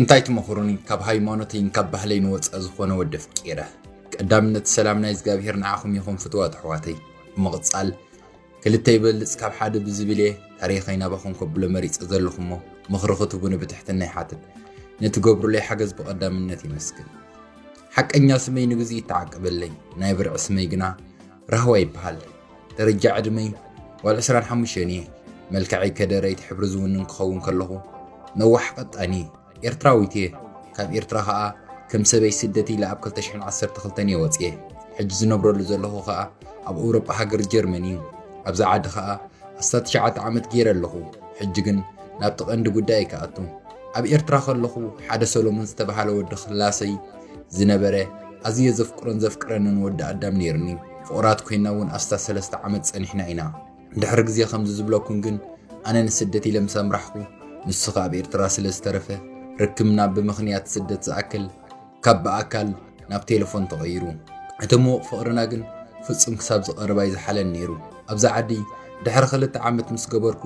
እንታይ ትመኽሩኒ? ካብ ሃይማኖተይን ካብ ባህለይን ወፃእ ዝኾነ ወዲ ኣፍቂረ። ቀዳምነት ሰላም ናይ እግዚኣብሔር ንዓኹም ይኹን ፍትዋት ኣሕዋተይ። ብምቕፃል ክልተ ይበልፅ ካብ ሓደ ብዝብል እየ ታሪኸይ ናባኹም ከብሎ መሪፀ ዘለኹ እሞ ምኽሪ ክትቡኒ ብትሕትና ይሓትት። ንትገብሩለይ ሓገዝ ብቐዳምነት ይመስግን። ሓቀኛ ስመይ ንግዜ ይተዓቀበለይ፣ ናይ ብርዒ ስመይ ግና ራህዋ ይበሃል። ደረጃ ዕድመይ ጓል ዕስራን ሓሙሽተን እየ። መልክዐይ ከደረይቲ ሕብሪ ዝውንን ክኸውን ከለኹ ነዋሕ ቀጣን እየ። ኤርትራዊት እየ። ካብ ኤርትራ ኸኣ ከም ሰበይ ስደት ኢለ ኣብ ክልተ ሽሕን ዓሰርተ ክልተን እየ ወጽየ። ሕጂ ዝነብረሉ ዘለኹ ኸኣ ኣብ ኣውሮጳ ሃገር ጀርመን እዩ። ኣብዛ ዓዲ ኸኣ ኣስታት ትሽዓተ ዓመት ገይረ ኣለኹ። ሕጂ ግን ናብቲ ቀንዲ ጉዳይ ክኣቱ። ኣብ ኤርትራ ከለኹ ሓደ ሰሎሞን ዝተባህለ ወዲ ክላሰይ ዝነበረ ኣዝየ ዘፍቅሮን ዘፍቅረንን ወዲ ኣዳም ነይርኒ። ፍቑራት ኮይና እውን ኣስታት ሰለስተ ዓመት ጸኒሕና ኢና። ድሕሪ ግዜ ከምዚ ዝብለኩም ግን ኣነ ንስደት ኢለ ምስ ኣምራሕኩ ንሱ ኸኣ ኣብ ኤርትራ ስለ ዝተረፈ ርክብና ብምኽንያት ስደት ዝኣክል ካብ ብኣካል ናብ ቴሌፎን ተቐይሩ። እቲ ምዉቕ ፍቕርና ግን ፍጹም ክሳብ ዝቐርባይ ዝሓለን ነይሩ። ኣብዛ ዓዲ ድሕሪ ክልተ ዓመት ምስ ገበርኩ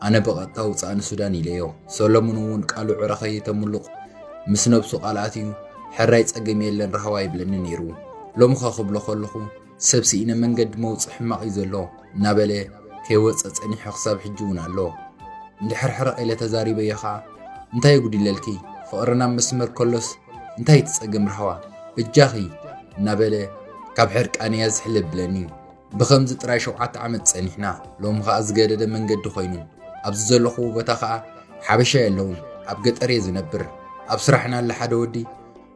ኣነ ብቐጥታ ውጻእ ንሱዳን ኢለዮ። ሰሎሙን እውን ቃሉ ዕረ ከይተምሉቕ ምስ ነብሱ ቃል ኣትዩ ሕራይ ጸገም የለን ራህዋ ይብለኒ ነይሩ። ሎምኸ ክብሎ ከለኹ ሰብ ስኢነ መንገዲ መውጽእ ሕማቕ እዩ ዘሎ እናበለ ከይወጸ ጸኒሑ ክሳብ ሕጂ እውን ኣሎ። እንድሕር ሕርቕ ኢለ ተዛሪበዮ ኸኣ እንታይ የጉዲለልኪ? ፍቕርና መስመር ከሎስ እንታይ ትጸገም ራህዋ? በጃኺ እናበለ ካብ ሕርቃነይ ኣዝሕል የብለኒ። ብኸምዚ ጥራይ ሸውዓተ ዓመት ጸኒሕና። ሎሚ ኸኣ ዝገደደ መንገዲ ኮይኑ። ኣብዚ ዘለኹዎ ቦታ ኸኣ ሓበሻ የለውን። ኣብ ገጠር እየ ዝነብር። ኣብ ስራሕና ኣሎ ሓደ ወዲ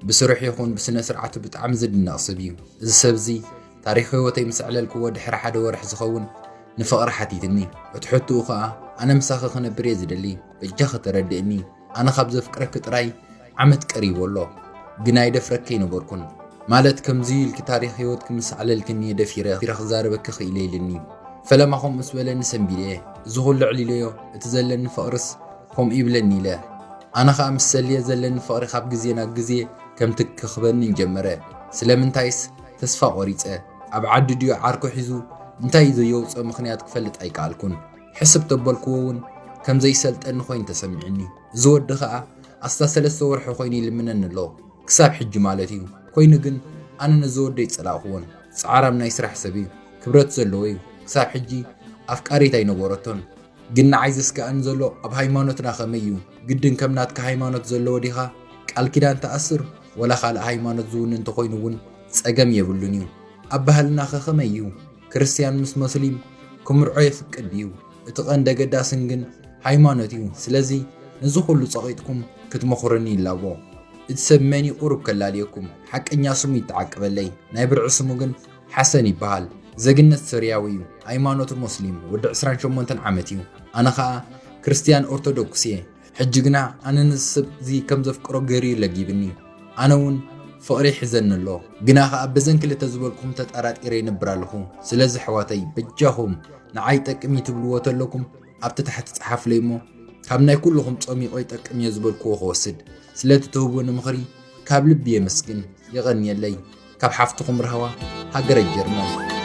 ብስርሑ ይኹን ብስነ ስርዓቱ ብጣዕሚ ዝድነቕ ሰብ እዩ። እዚ ሰብ እዚ ታሪኽ ህይወተይ ምስ ኣዕለልክዎ ድሕሪ ሓደ ወርሒ ዝኸውን ንፍቕሪ ሓቲትኒ። እቲ ሕቶኡ ኸኣ ኣነ ምሳኺ ክነብር እየ ዝደሊ። በጃኺ ተረድእኒ። ኣነ ካብ ዘፍቅረኪ ጥራይ ዓመት ቀሪቡ ኣሎ። ግን ኣይደፍረኪ ኣይነበርኩን። ማለት ከምዚ ኢልኪ ታሪኽ ህይወትኪ ምስ ኣዕለልክኒ እየ ደፊረ ክዛረበኪ ክኢለ ኢልኒ። ፈለማ ከምኡ ምስ በለኒ ሰንቢደ እየ። እዚ ኹሉ ኣዕሊለዮ እቲ ዘለኒ ፍቕርስ ከምኡ ይብለኒ ኢለ። ኣነ ኸኣ ምስ ሰልየ ዘለኒ ፍቕሪ ካብ ግዜ ናብ ግዜ ከምቲ ክኽበኒ ጀመረ። ስለምንታይስ ተስፋ ቆሪጸ። ኣብ ዓዲ ድዩ ዓርኩ ሒዙ እንታይ እዩ ዘየውጽኦ ምኽንያት ክፈልጥ ኣይከኣልኩን። ሕስብ ተበልክዎ እውን ከም ዘይሰልጠኒ ኮይኑ ተሰሚዕኒ። እዚ ወዲ ኸኣ ኣስታት ሰለስተ ወርሒ ኮይኑ ይልምነኒ ኣሎ። ክሳብ ሕጂ ማለት እዩ። ኮይኑ ግን ኣነ ነዚ ወዲ ኣይጸላእክዎን። ጻዕራም ናይ ስራሕ ሰብ እዩ። ክብረት ዘለዎ እዩ። ክሳብ ሕጂ ኣፍቃሪት ኣይነበረቶን። ግን ንዓይ ዘስግኣኒ ዘሎ ኣብ ሃይማኖትና ከመይ እዩ? ግድን ከም ናትካ ሃይማኖት ዘለዎ ዲኻ ቃል ኪዳን ትኣስር? ወላ ካልእ ሃይማኖት ዝውንን እንተኾይኑ እውን ጸገም የብሉን እዩ። ኣብ ባህልና ኸ ከመይ እዩ? ክርስትያን ምስ መስሊም ክምርዖ የፍቅድ ድዩ? እቲ ቀንዲ ኣገዳስን ግን ሃይማኖት እዩ። ስለዚ ነዚ ኩሉ ጸቒጥኩም ክትመኹርኒ ይላቦ። እቲ ሰብ መን እዩ ቁሩብ ከላልየኩም? ሓቀኛ ስሙ ይተዓቀበለይ። ናይ ብርዒ ስሙ ግን ሓሰን ይበሃል። ዘግነት ሶርያዊ እዩ። ሃይማኖቱ ሞስሊም። ወዲ ዕስራን ሸሞንተን ዓመት እዩ። ኣነ ኸኣ ክርስትያን ኦርቶዶክስ እየ። ሕጂ ግና ኣነ ነዚ ሰብ እዚ ከም ዘፍቅሮ ገይሩ እዩ ለጊብኒ። ኣነ እውን ፍቕሪ ይሕዘኒ ኣሎ። ግና ኸኣ በዘን ክልተ ዝበልኩም ተጠራጢረ ይነብር ኣለኹ። ስለዚ ኣሕዋተይ በጃኹም ንዓይ ይጠቅም እዩ ትብልዎ ተለኩም ኣብቲ ታሕቲ ጸሓፍለይ እሞ ካብ ናይ ኩልኹም ጸሚቖ ይጠቅም እየ ዝበልክዎ ክወስድ ስለቲ ትህቡኒ ምኽሪ ካብ ልቢ የመስግን። የቐንየለይ። ካብ ሓፍትኹም ራህዋ ሃገረ ጀርመን።